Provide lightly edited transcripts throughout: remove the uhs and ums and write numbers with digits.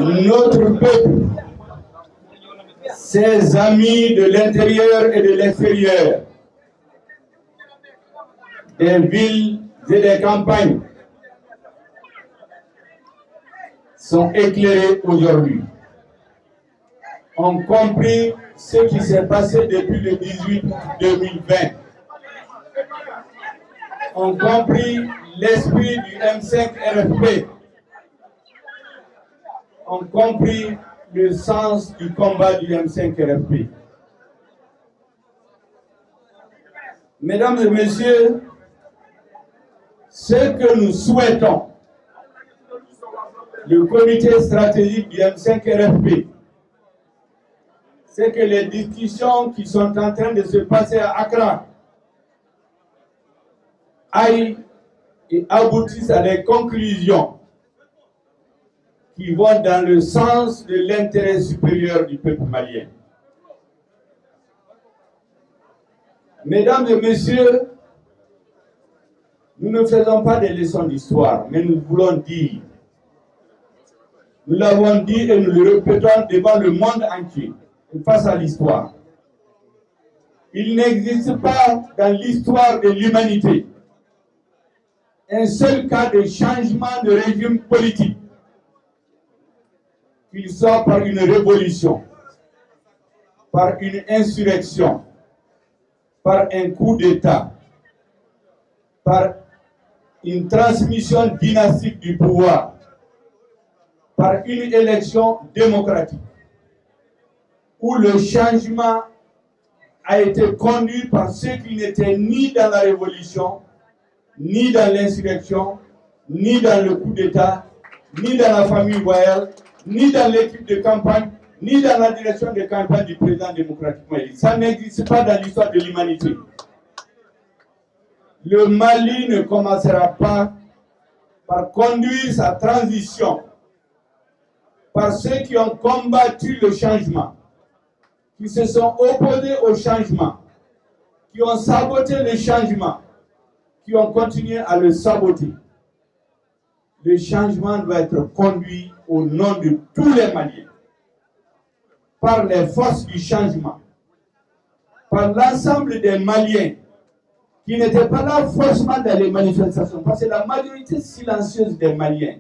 Notre peuple, ses amis de l'intérieur et de l'extérieur, des villes et des campagnes, sont éclairés aujourd'hui, ont compris ce qui s'est passé depuis le 18 août 2020, ont compris l'esprit du M5 RFP, ont compris le sens du combat du M5 RFP. Mesdames et messieurs, ce que nous souhaitons, le comité stratégique du M5 RFP, c'est que les discussions qui sont en train de se passer à Accra aillent et aboutissent à des conclusions qui vont dans le sens de l'intérêt supérieur du peuple malien. Mesdames et messieurs, nous ne faisons pas des leçons d'histoire, mais nous voulons dire, nous l'avons dit et nous le répétons devant le monde entier, face à l'histoire. Il n'existe pas dans l'histoire de l'humanité un seul cas de changement de régime politique, qu'il soit par une révolution, par une insurrection, par un coup d'État, par une transmission dynastique du pouvoir, par une élection démocratique, où le changement a été conduit par ceux qui n'étaient ni dans la révolution, ni dans l'insurrection, ni dans le coup d'État, ni dans la famille royale, ni dans l'équipe de campagne, ni dans la direction de campagne du président démocratiquement élu. Ça n'existe pas dans l'histoire de l'humanité. Le Mali ne commencera pas par conduire sa transition par ceux qui ont combattu le changement, qui se sont opposés au changement, qui ont saboté le changement, qui ont continué à le saboter. Le changement doit être conduit au nom de tous les Maliens, par les forces du changement, par l'ensemble des Maliens qui n'étaient pas là forcément dans les manifestations, parce que la majorité silencieuse des Maliens,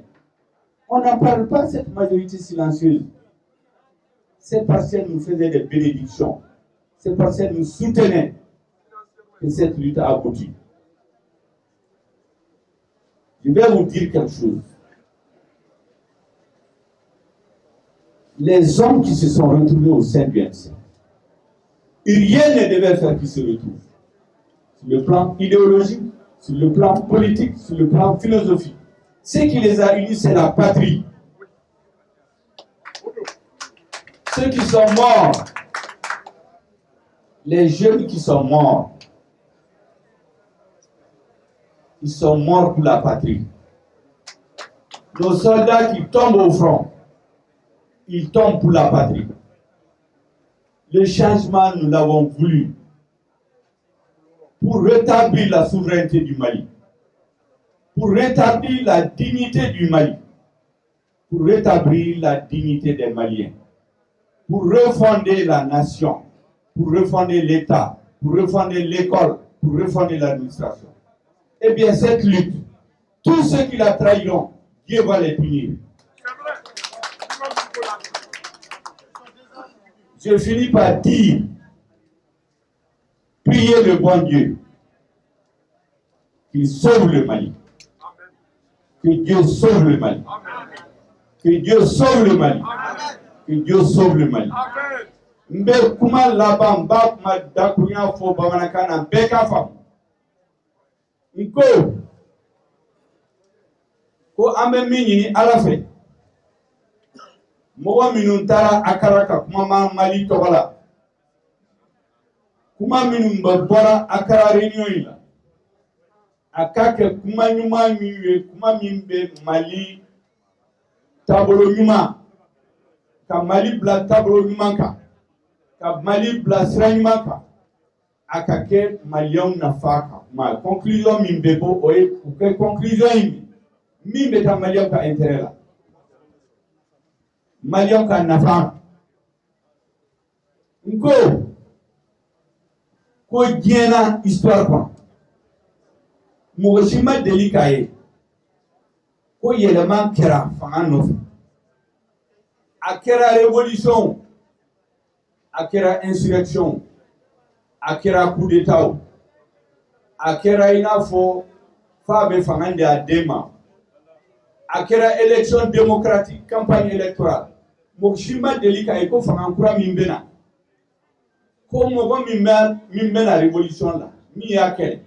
on n'en parle pas, cette majorité silencieuse. C'est parce qu'elle nous faisait des bénédictions, c'est parce qu'elle nous soutenait que cette lutte a abouti. Je vais vous dire quelque chose. Les hommes qui se sont retrouvés au sein du M5, rien ne devait faire qu'ils se retrouvent. Sur le plan idéologique, sur le plan politique, sur le plan philosophique. Ce qui les a unis, c'est la patrie. Ceux qui sont morts, les jeunes qui sont morts, ils sont morts pour la patrie. Nos soldats qui tombent au front, ils tombent pour la patrie. Le changement, nous l'avons voulu pour rétablir la souveraineté du Mali, pour rétablir la dignité du Mali, pour rétablir la dignité des Maliens, pour refonder la nation, pour refonder l'État, pour refonder l'école, pour refonder l'administration. Eh bien, cette lutte, tous ceux qui la trahiront, Dieu va les punir. Je finis par dire, priez le bon Dieu qu'il sauve le Mali. Que Dieu sauve le Mali. Que Dieu sauve le Mali. Que Dieu sauve le Mali. N bɛ kuma laban n b'a kuma dakurunya fɔ bamanankan na bɛɛ k'a faamu. N ko ko an bɛ min ɲini Ala fɛ, mɔgɔ minnu taara Accra ka kuma Mali tɔgɔ la, kuma minnu bɛ bɔra Accra réunion in la, a ka kɛ kuma ɲuman min ye, kuma min bɛ Mali taabolo ɲuman, ka Mali bila taabolo ɲuman kan, ka Mali bila sira ɲuman kan, a ka kɛ Maliyɛnw nafa kan kuma. Conclusion min bɛ bɔ, o ye u kɛ conclusion in min bɛ taa Maliyɛnw ka intérêt la. Maliyɛnw ka nafa. N ko ko diɲɛ na histoire kɔnɔ, mɔgɔ si ma deli k'a ye ko yɛlɛma kɛra fanga nɔfɛ. A kɛra révolution, a kɛra insurrection, a kɛra coup d'état o, a kɛra i n'a fɔ f'a bɛ fanga di a den ma, a kɛra élection démocratique, campagne électorale, mɔgɔ si ma deli k'a ye ko fanga kura min bɛ na, ko mɔgɔ min bɛ na révolution la, min y'a kɛlɛ,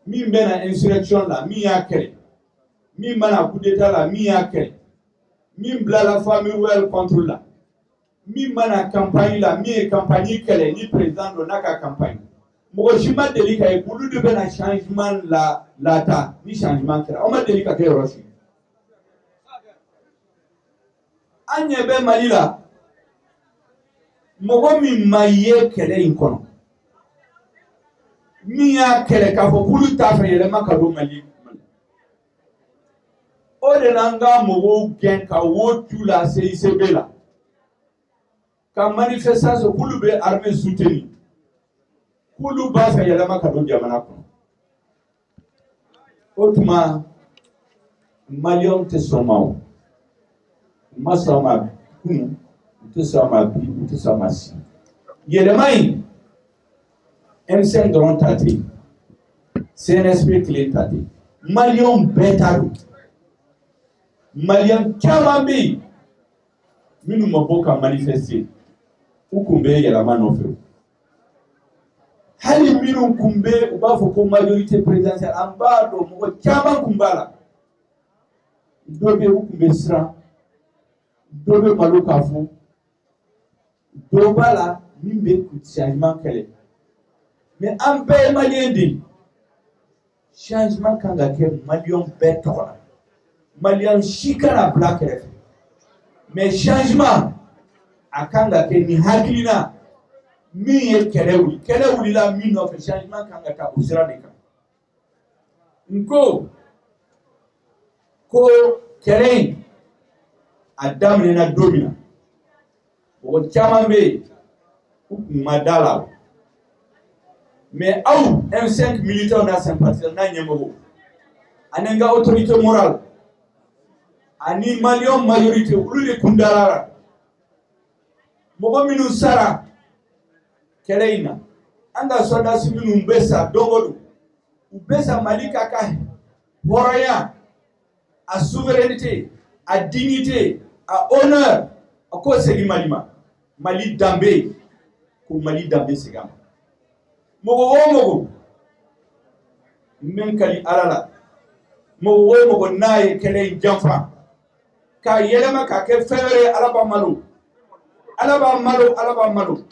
min bɛ na insurrection la, min y'a kɛlɛ, min bɛ na coup d'état la, min y'a kɛlɛ, min bilala famille royale contre la, min bɛ na campagne la, min ye campagne kɛlɛ ni président don n'a ka campagne, mɔgɔ si ma deli k'a ye k'olu de bɛ na changement la lataa ni changement kɛra. Aw ma deli ka kɛ yɔrɔ si. An ɲɛ bɛ Mali la, mɔgɔ min ma ye kɛlɛ in kɔnɔ, min y'a kɛlɛ k'a fɔ k'olu t'a fɛ yɛlɛma ka don Mali, o de la an ka mɔgɔw gɛn ka wo tu la CICB la, ka manifestation k'olu bɛ armée soutenir, k'olu b'a fɛ yɛlɛma ka don jamana kɔnɔ. O tuma Maliyɛnw tɛ sɔn ma o, u ma sɔn a ma kunun, u tɛ sɔn a ma bi, u tɛ sɔn a ma sini. Yɛlɛma in M5 dɔrɔn ta tɛ yen, CNSP kelen ta tɛ yen, Maliyɛnw bɛɛ ta don. Maliyɛn caman bɛ yen minnu ma bɔ ka manifester, u kun bɛ yɛlɛma nɔfɛ. Hali minnu kun bɛ, u b'a fɔ ko majorité présidentielle, an b'a dɔn mɔgɔ caman kun b'a la. Dɔ bɛ yen, u kun bɛ siran, dɔ bɛ malo k'a fɔ, dɔ b'a la min bɛ changement kɛlɛ. Mais an bɛɛ ye Maliyɛn de ye. Changement kan ka kɛ Maliyɛnw bɛɛ tɔgɔ la. Maliyɛn si kana bila kɛrɛfɛ. Mais changement a kan ka kɛ ni hakilina min ye kɛlɛ wuli, kɛlɛ wulila min nɔfɛ, changement kan ka taa o sira de kan. N ko ko kɛlɛ in a daminɛna don min na, mɔgɔ caman bɛ yen u kun ma da la, mais aw M5 militants n'a sympathisants n'a ɲɛmɔgɔw ani n ka autorité morale ani Maliyɛn majorité, olu de kun dara la. Mɔgɔ minnu sara kɛlɛ in na, an ka sɔrɔdasi minnu bɛ sa don o don, u bɛ sa Mali ka hɔrɔnya, a souveraineté, a dignité, a honneur, a k'o segin Mali ma. Mali danbe, ko Mali danbe segin a ma. Mɔgɔ o mɔgɔ, n bɛ n kali Ala la, mɔgɔ o mɔgɔ n'a ye kɛlɛ in janfa k'a yɛlɛma k'a kɛ fɛn wɛrɛ ye, Ala b'a malo, Ala b'a malo, Ala b'a malo.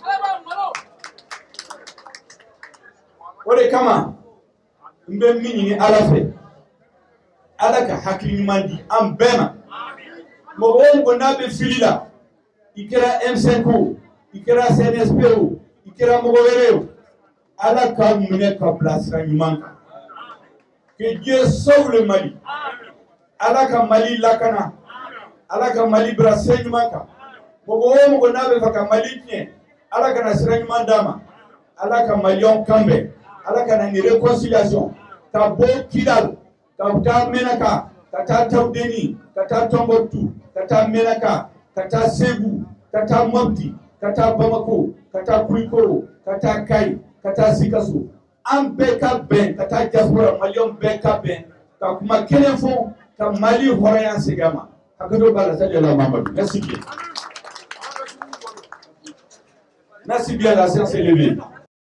O de kama n bɛ min ɲini Ala fɛ, Ala ka hakili ɲuman di an bɛɛ ma. Mɔgɔ o mɔgɔ n'a bɛ fili la, i kɛra M5 o, i kɛra CNSP o, i kɛra mɔgɔ wɛrɛ o, Ala k'aw minɛ ka bila sira ɲuman kan. Que Dieu sauve le Mali. Ala ka Mali lakana. Ala ka Mali bila sira ɲuman kan. Mɔgɔ o mɔgɔ n'a bɛ fɛ ka Mali tiɲɛ, Ala kana sira ɲuman d'a ma. Ala ka Maliyɛnw kanbɛn. Ala ka na ni réconciliation. Ka bɔ Kidal, ka taa Menaka, ka taa Tawudeni, ka taa Tombouctou, ka taa Menaka, ka taa Segu, ka taa Mopti, ka taa Bamako, ka taa Kulikoro, ka taa Kayi, ka taa Sikaso. An bɛɛ ka bɛn ka taa diaspora, Maliyɛnw bɛɛ ka bɛn ka kuma kelen fɔ ka Mali hɔrɔnya segin a ma. Hakɛto b'a la, sali ala Mamadu. Merci bien. Merci bien, la séance est levée.